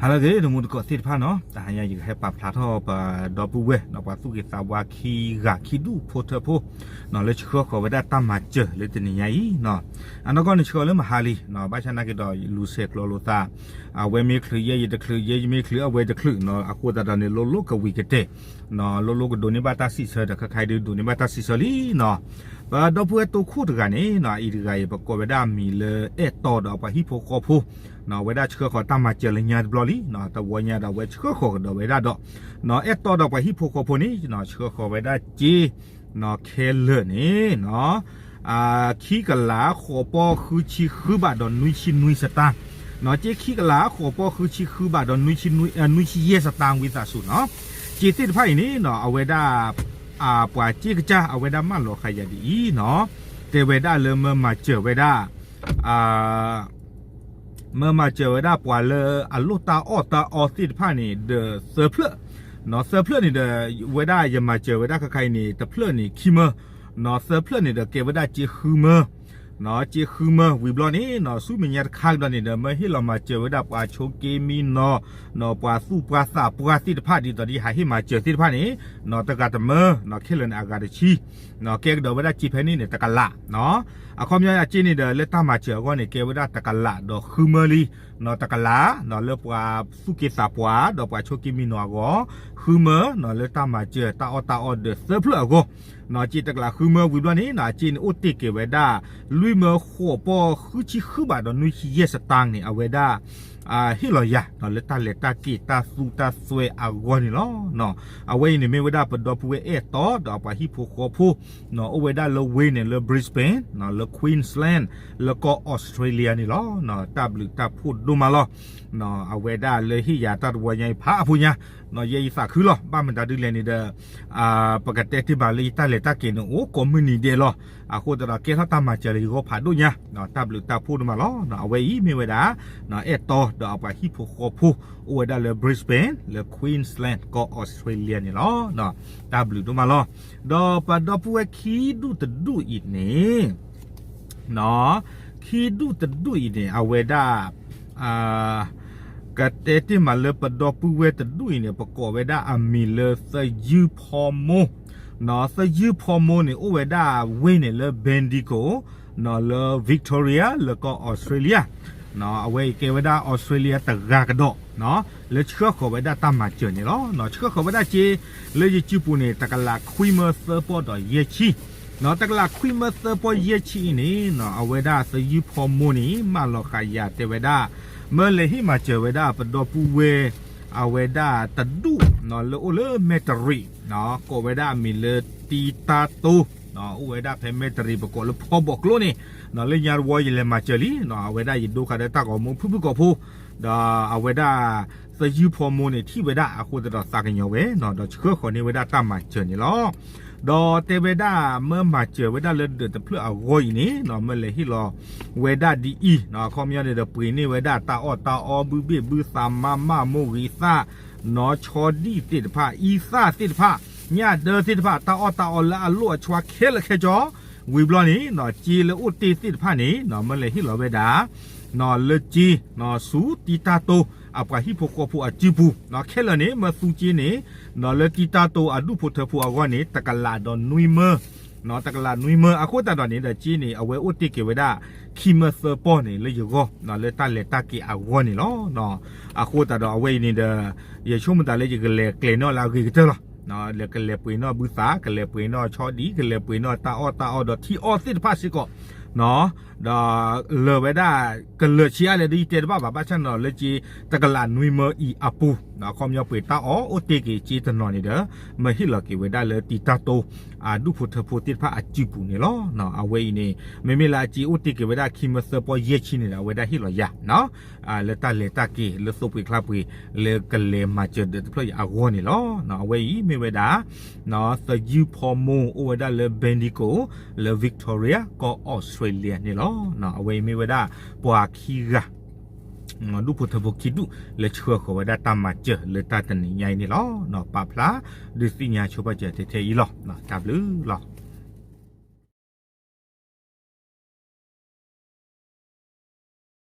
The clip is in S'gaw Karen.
ဟါလၢအဂ့ၤ တံၤသကိးသ့ၣ်တဖၣ်နီၤ, တဟါညါယကဟဲပာ်ဖျါထီၣ်ပဒီပုၢ်ဝဲၢ် ပှၤသူၣ်က့သးပှၢ်ခံဂၤခံဒူၣ်ဖိထၢဖိ လၢဆှၢဃီၤဝဲဒၣ်တၢ်မၤစၢၤလၢတနံၤညါအံၤနီၤ. အနီၢ်ကီၢ်န့ၣ်ဆှၢလၢမဟါလံ, ဘၣ်ဆၣ်နာ်က့ဒီး လူၤဆဲးကျိးလိာ်သး, အဝဲမ့ၢ်ချုးယဲယတချုး, ယဲယမ့ၢ်ချုးအဝဲတချုးနီၤ, အဃိသတးဒီးန့ၣ် လိလိကဝံၤကတဲာ် လိလိကဒိးန့ၢ်ဘၣ်တၢ်စံးဆၢဒီး ခဲခါအံၤဒုးဒိးန့ၢ်ဘၣ်တၢ်စံးဆၢလံနီၤ. ပဒီပုၢ်ဝဲၢ်တိခိၣ်တဂၤန့ၣ်နီၤ, အအံၤတဂၤအံၤ ပကိးဝဲဒၣ်အမံၤလၢအဲၣ်တီဒီးအပှၤဟံၣ်ဖိဃီဖိ အဝဲဒၣ်ဆှၢဃီၤတၢ်မၤစၢၤလၢညါတဘျီလံနီၤ, တဝီညါဒီးအဝဲဆှၢဃီၤကဒီးဝဲဒၣ်ဒီး အဲၣ်တီဒီးပှၤဟံၣ်ဖိဃီဖိန့ၣ် ဆှၢဃီၤဝဲဒၣ်စ့ ခဲလၢာ်န့ၣ် ခံကလးဃိးပီၢ်ဃုဆံဃုဘးဒီးနွံဆံနွံစတၢ်, စ့ခံကလးဃိးပီၢ်ဃုဆံဃုဘးဒီး နွံဆံယဲၢ်စတၢ် ဝံသးစူၤနီၤ. စ့သ့ၣ်တဖၣ်အံၤန့ၣ် အဝဲဒၣ် ပှၤစ့ကစၢ် အဝဲဒၣ်မၢလီၤဃာ်ယၤဒ်အံၤနီၤ, တဲဝဲဒၣ်လၢမၢမၤစၢၤဝဲဒၣ် မၢမၤစၢၤဝဲဒၣ်ပှၤလၢအလိၣ်တၢ်အီၣ်တၢ်အီသ့ၣ်တဖၣ်န့ၣ် ဒီးသၢဖျၢၣ်, သၢဖျၢၣ်န့ၣ်ဒီး ဝဲဒၣ်ယမၤစၢၤဝဲဒၣ်ခဲခါအံၤန့ၣ် တဖျၢၣ်န့ၣ်ခံမၢ, သၢဖျၢၣ်န့ၣ်ဒီးကဲဝဲဒၣ်စ့ဃုမၢ, စ့ဃုမၢဝံၤဘျီန့ၣ် ဆူမဲာ်ညါတခါကဒီးန့ၣ်ဒီး မၢဟ့ၣ်လီၤမၤစၢၤဝဲဒၣ်ပှၤဆိးက့မံနီၤ, ပှၤသူၣ်ပှၢ်သးပှၢ်သ့ၣ်တဖၣ်ဒ်သိးဒီးဟးဟ့ၣ်မၤစၢၤသ့ၣ်တဖၣ်န့ၣ် တဂၤတမၢ, ခဲလၢာ်န့ၣ်အဂၤတဆံ, ကဲကဒီးဝဲဒၣ်စ့ဖဲန့ၣ်န့ၣ် တကလး အခီပညီအစ့န့ၣ်ဒီး လၢတၢ်မၤစၢၤအဂီၢ်န့ၣ် ကဲဝဲဒၣ်တကလးဒီးဃုမၢလံ, တကလး လၢပှၤသူၣ်က့သးပှၢ် ဒီးပှၤဆိးက့မံနီၤအဂီၢ်, ဃုမၢ လၢတၢ်မၤစၢၤတၢ်အီၣ်တၢ်အီဒီးသၢဖျၢၣ်အဂီၢ်, စ့တကလးဃုမၢဝံၤဘျီန့ၣ် အစ့န့ၣ်အိၣ်တ့ၢ်က့ၤဝဲဒၣ် လွံၢ်မၢဃိးပီၢ်ဃုဆံဃုဘးဒီးနွံဆံယဲၢ်စတၢ်န့ၣ် အဝဲဒၣ် ဟ့ၣ်လီၤယၤ လၢတၢ်လဲၤတၢ်က့ၤတၢ်သူတၢ်စွဲအဂီၢ်န့ၣ်လီၤ. အဝဲအံၤန့ၣ်မ့ၢ်ဝဲဒၣ်ပဒီပုၢ်ဝဲၢ်အဲၣ်တီဒီးပှၤဟံၣ်ဖိဃီဖိ အိၣ်ဝဲဒၣ်လၢဝ့ၢ်န့ၣ်လၢ Brisbane လၢ Queensland လၢကီၢ် Australia န့ၣ်လီၤ. တၢ်ဘျုးတၢ်ဖှိၣ်ဒိၣ်မးလီၤ. အဝဲဒၣ်လၢဟ့ၣ်ယၤတၢ်တဝီညါအံၤဖးအါဖိညါ, ယဲယသးခုလီၤ. ဘၣ်မတၤဒ်လဲၣ်န့ၣ်ဒီး ပကတဲတ့ၢ်ဘၣ်လၢယတၢ်လဲၤတၢ်က့ၤန့ၣ် အိၣ်ကိးမုၢ်နံၤဒဲးလီၤ. အဃိသတးဒီးကဲထီၣ်တၢ်မၤစၢၤလၢယဂီၢ်ဖးဒိၣ်ညါ, တၢ်ဘျုးတၢ်ဖှိၣ်ဒိၣ်မးလီၤ. အဝဲအံၤမ့ၢ်ဝဲဒၣ် အဲၣ်တီဒီးအပှၤဟံၣ်ဖိဃီဖိ အိၣ်ဝဲဒၣ်လၢ Brisbane လၢ Queensland ကီၢ် Australia န့ၣ်လီၤ. တၢ်ဘျုးဒိၣ်မးလီၤ. ဒီးပဒီပုၢ်ဝဲၢ်ခံဒူၣ်တဒူၣ်အံၤန့ၣ် ခံဒူၣ်တဒူၣ်အံၤန့ၣ် အဝဲဒၣ် ကတဲတ့ၢ်မးလၢပဒီပုၢ်ဝဲၢ်တဒူၣ်အံၤန့ၣ် ပကိးဝဲဒၣ်အမံၤလၢသယုၢ်ဖီမိၢ်, သယုၢ်ဖီမိၢ်န့ၣ် အိၣ်ဝဲဒၣ်ဝ့ၢ်န့ၣ်လၢ Bendigo လၢ Victoria လၢကီၢ် Australia, အဝဲအံၤကဲဝဲဒၣ် Australia တဂၤကဒီး လၢဆှၢဃီၤဝဲဒၣ်တၢ်မၤစၢၤန့ၣ်လီၤ. ဆှၢဃီၤဝဲဒၣ်စ့ လၢယစုပူၤန့ၣ် တကလးခွံမၢသၢပီၢ်ဒီးယဲၢ်ဆံ, တကလးခွံမၢသၢပီၢ်ယဲၢ်ဆံအံၤန့ၣ် အဝဲဒၣ်သယုၢ်ဖီမိၢ်န့ၣ် မၢလီၤဃာ်ယၤတဲဝဲဒၣ် မၢလဲၤဟ့ၣ်မၤစၢၤဝဲဒၣ်ပဒီပုၢ်ဝဲၢ် အဝဲဒၣ်တဒူၣ် လၢအိၣ်လၢမဲၢ်တရံး ကိးဝဲဒၣ်အမံၤလၢတံတၢ်တိ အိၣ်ဝဲဒၣ်ဖဲမဲၢ်တရံး ပကိးလၢဖီဘီၣ်ကျိန့ၣ်, လၢညါတဝီယလဲၤမၤစၢၤလံ, အဝဲဒၣ်ယဒိဃာ်ဒီးတၢ်ဂီၤမူဖုၣ်ဖုၣ်ကိာ်ဖိ, ဒီးအဝဲဒၣ်သယုၢ်ဖီမိၢ်န့ၣ် ထံၣ်ဝဲဒၣ်အဃိသတးဒီးသးကညီၤဝဲ, ဒီးဆှၢဃီၤန့ၢ်ဝဲဒၣ်တၢ်မၤစၢၤန့ၣ်လီၤ. ဒီးတဲဝဲဒၣ်မၢမၤစၢၤဝဲဒၣ်လၢဒၢးတဖျၢၣ်အဂီၢ်အံၤန့ၣ် မၢလဲၤဟ့ၣ်လီၤဝဲဒၣ်ဒ်အံၤ, အခီပညီန့ၣ်ဒီး ပှ့ၤန့ၢ်ဝဲဒၣ်တၢ်အီၣ်တၢ်အီ ဘုဘ့ၣ်ဘုသး မၤမၢ်မိၢ်ဂံၢ်သၣ် နီၢ်ဆီဒံၣ်သ့ၣ်တဖၣ် အံသၣ်သ့ၣ်တဖၣ် ညၣ်ဒၢသ့ၣ်တဖၣ် တၢ်အီၣ်တၢ်အီလၢအလိၣ်အဆွါခဲလၢာ်ခဲဆ့ ဝံၤဘျီန့ၣ် စ့လၢအိၣ်တ့ၢ်သ့ၣ်တဖၣ်န့ၣ် မၢလဲၤဟ့ၣ်လီၤဝဲဒၣ် လၢစ့ ဆူတံတၢ်တိ အပှၤဟံၣ်ဖိဃီဖိအစုပူၤ, ခဲလၢာ်န့ၣ် မၢသူစ့န့ၣ် လၢတံတၢ်တိအဒူၣ်ဖိထၢဖိအဂီၢ်န့ၣ် တကလးဒီးနွံမၢ တကလးနွံမၢ အဃိသတးဒီးန့ၣ်ဒီးစ့န့ၣ် အဝဲအိၣ်တ့ၢ်က့ၤဝဲဒၣ် ခံမၢသၢပီၢ်န့ၣ် လၢယဂီၢ် လၢတၢ်လဲၤတၢ်က့ၤအဂီၢ်န့ၣ်လီၤ. အဃိသတးဒီးအဝဲအံၤန့ၣ်ဒီး ယဆိကမိၣ်သးလၢယကလဲၤကျဲၤနီၣ်လၢအဂ့ၤကတၢၢ်လီၤ. ကလဲၤပှ့ၤနီၣ်ဘုသၣ် ကလဲၤပှ့ၤနီၣ်ဆီဒံၣ် ကလဲၤပှ့ၤနီၣ်တၢ်အီၣ်တၢ်အီဒီးထံအီၣ်သ့ၣ်တဖၣ်စ့ၢ်ကီး ဒီးလၢာ်ဝဲဒၣ် ကလၢာ်ဆံးအါလဲၣ်ဒီးယတဲတဘၣ်ဘၣ် ဘၣ်ဆၣ်န့ၣ်ဒီးလၢစ့ တကလးနွံမၢအံၤအပူၤ အခီပညီပှ့ၤတၢ်အီၣ်အိၣ်တ့ၢ်က့ၤစ့တနီၤန့ၣ်ဒီး မၢဟ့ၣ်လီၤက့ၤဝဲဒၣ်လၢတံတၢ်တိ အဒူၣ်ဖိထၢဖိသ့ၣ်တဖၣ်အစုပူၤန့ၣ်လီၤ. အဝဲအံၤန့ၣ် မ့မ့ၢ်လၢအစ့အိၣ်တ့ၢ်က့ၤဝဲဒၣ်ခံမၢသၢပီၢ်ယဲၢ်ဆံန့ၣ်ဒီး အဝဲဒၣ်ဟ့ၣ်လီၤယၤ လၢတၢ်လဲၤတၢ်က့ၤလၢသိးပှ့ၤချါပှ့ၤ လၢကလဲၤမၤစၢၤဒၢးတဖျၢၣ်အံၤအဂီၢ်န့ၣ်လီၤ. အဝဲအံၤမ့ၢ်ဝဲဒၣ် သယုၢ်ဖီမိၢ်အိၣ်ဝဲဒၣ်လၢ Bendigo လၢ Victoria ကီၢ် Australia န့ၣ်လီၤ. အဝဲအံၤမ့ၢ်ဝဲဒၣ်ပှၤခံဂၤ ဒူၣ်ဖိထၢဖိခံဒူၣ် လၢဆှၢဃီၤဝဲဒၣ်တၢ်မၤစၢၤလၢတၢ်တနံၤညါအံၤန့ၣ်လီၤ. ပာ်ဖျါဒုးသ့ၣ်ညါဆိပာ်စၢၤထဲထဲအံၤလီၤ. တၢ်ဘျုးလီၤ.